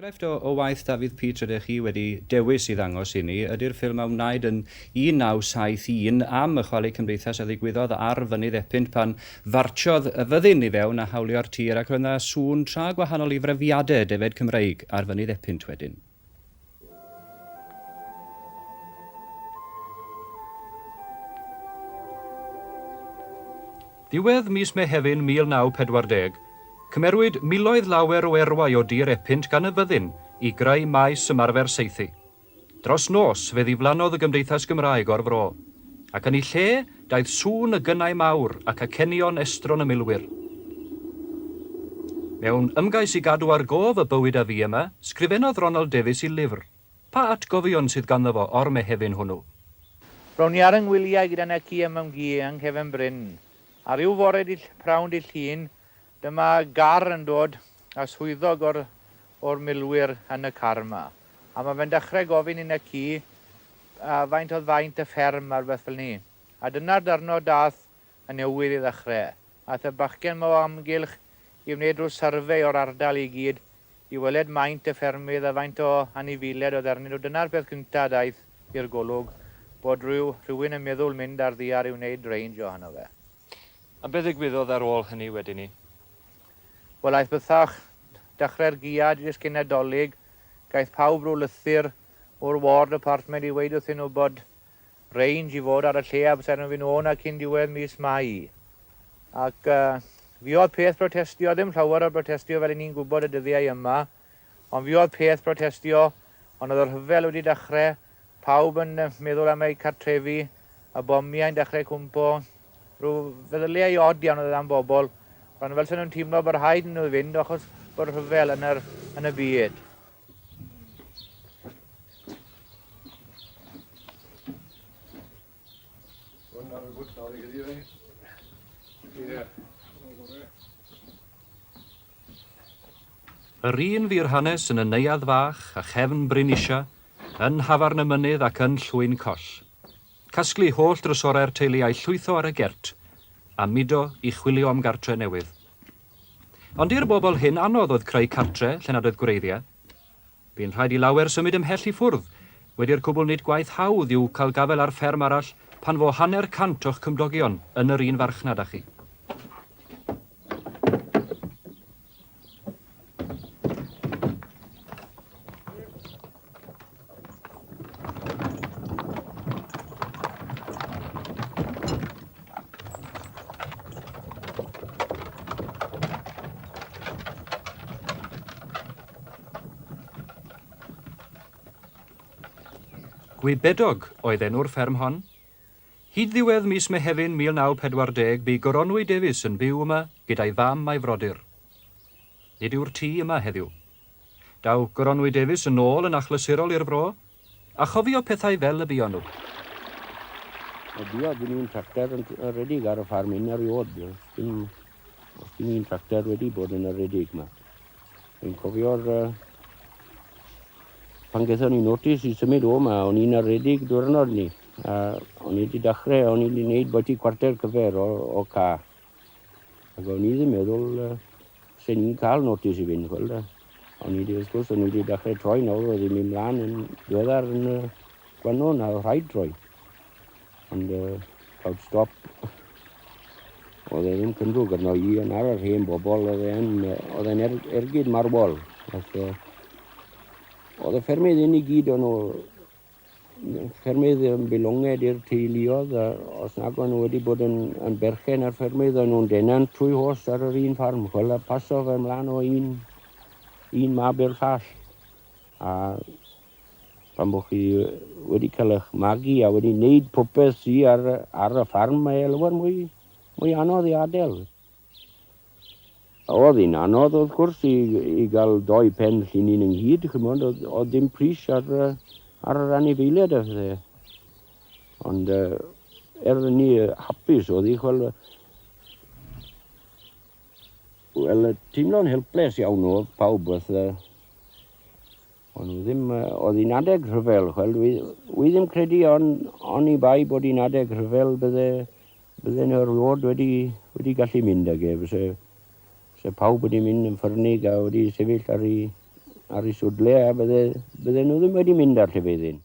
Enghraifft o, o waith Dafydd Peach ydych chi wedi dewis i ddangos i ni ydy'r ffilm a wnaed yn 1971 am y chwalu cymdeithas a ddigwyddodd ar Fynydd Epynt pan fartsiodd y fyddin i fewn a hawlio'r tir ac roedd 'na sŵn tra gwahanol i frefiadau defaid Cymreig ar Fynydd Epynt wedyn. Ddiwedd mis Mehefin 1940, cymerwyd miloedd lawer o erwau o dir Epynt gan y fyddin i greu maes ymarfer saethu. Dros nos, fe ddiflannodd y Gymdeithas Gymraeg o'r fro, ac yn ei lle, daeth sŵn y gynnau mawr ac acenion estron y milwyr. Mewn ymgais i gadw ar gof y bywyd a fu yma, sgrifennodd Ronald Davies i lyfr. Pa atgofion sydd ganddo fo o'r Mehefin hwnnw? Rown i ar 'y ngwyliau gyda 'na-cu a mam-gu yng Nghefn Bryn, a ryw fore dy pnawn dy Llun, dyma gar yn dod a swyddog o'r o'r milwyr yn y car 'ma. A ma' fe'n dechrau gofyn i 'na-cu a faint oedd faint y fferm a rhywbeth fel 'ny. A dyna'r dyrnod dath y newydd i ddechrau. Aeth y bachgen 'ma o amgylch i wneud rhyw survey o'r ardal i gyd i weled maint y ffermydd a faint o anifeiliaid oedd arnyn nhw. Dyna'r peth cynta daeth i'r golwg, bod rhyw, rhywun yn meddwl mynd ar ddiar i wneud range ohono fe. A be ddigwyddodd ar ôl hynny wedyn 'ny? Wel, aeth bythach dechrau'r gia jyst cyn Nadolig, gaeth pawb rhyw lythyr o'r War Department i weud wrthyn nhw bod range i fod ar y lle a bysa nhw'n fynd o 'na cyn diwedd mis Mai. Ac fuodd peth protestio, ddim llawer o brotestio fel 'y ni'n gwybod y dyddiau yma, ond fuodd peth protestio, ond oedd y rhyfel wedi dechrau, pawb yn meddwl am eu cartrefi, y bomiau'n dechrau cwmpo, rhyw feddyliau od iawn oedd am bobl, ond fel 'sa nhw'n teimlo bod rhaid i nhw fynd achos bod rhyfel yn yr, yn y byd. Yr un fu'r hanes yn y Neuadd Fach a chefn Bryn Isha, yn Nhafarn y Mynydd ac yn Llwyn Coll. Casglu holl drysorau'r teulu a'u llwytho ar y gert, a mudo i chwilio am gartre newydd. Ond i'r bobl hyn anodd oedd creu cartre lle nad oedd gwreiddiau. Bu'n rhaid i lawer symud ymhell i ffwrdd. Wedi'r cwbl nid gwaith hawdd yw cael gafael ar fferm arall pan fo hanner cant o'ch cymdogion yn yr un farchnad â chi. Gwybedog oedd enw'r fferm hon. Hyd ddiwedd mis Mehefin 1940 bu Goronwy Davies yn byw yma gyda'i fam a'i frodyr. Nid yw'r tŷ yma heddiw. Daw Goronwy Davies yn ôl yn achlysurol i'r fro, a chofio pethau fel y buon nhw. Wel buodd dim un tractor yn rhedeg ar y ffarm hyn erioed. Does dim, does dim un tractor wedi bod yn rhedeg 'ma. Fi'n cofio'r uh, pan gaethon ni notice i symud o 'ma, o'n i'n aredig diwrnod ni. A o'n i wedi dechrau, o'n i wedi gwneud byti cwarter cyfer o, o ca. Ac o'n i ddim meddwl uh, se ni'n cael notice i fynd, chwel, da. O'n i wedi, wrth gwrs, o'n i wedi dechrau troi nawr, oedd hi'n mynd mlaen yn diweddar yn y gwanwyn, a oedd rhaid troi. Ond uh, cael stop, oedd e ddim cynrwg arno i, ond ar yr hen bobl, oedd e'n oedd e'n er, ergyd marwol. Oedd, uh, oedd y ffermydd hyn i gyd o'n nhw Ffermydd yn belonged i'r teuluodd, a os nag o'n nhw wedi bod yn, yn berchen ar ffermydd, o'n nhw'n denant trwy hos ar yr un ffarm, chwel, a paso fe mlaen o un, un mab i'r llall. A pan bod chi wedi cael eich magu a wedi wneud popeth sy ar, ar y ffarm, mae e lawer mwy, mwy anodd i adael. Oedd hi'n anodd wrth gwrs i, i gael doi pen llinyn ynghyd, chimod, oedd, oedd dim pris ar, ar yr anifeiliaid a phethau. Ond uh, er ni hapus oedd hi, chwel, wel, teimlo'n helpless iawn oedd pawb, oedd, o'n nhw ddim, oedd hi'n adeg rhyfel, chwel, wi, wi ddim credu on, on i bai bod hi'n adeg rhyfel bydde Bydden nhw erioed wedi, wedi gallu mynd ag e, fyse, fyse pawb wedi mynd yn ffyrnig a wedi sefyll ar ei, ar eu swdle a bydde, bydde nhw ddim wedi mynd ar llefeiddyn.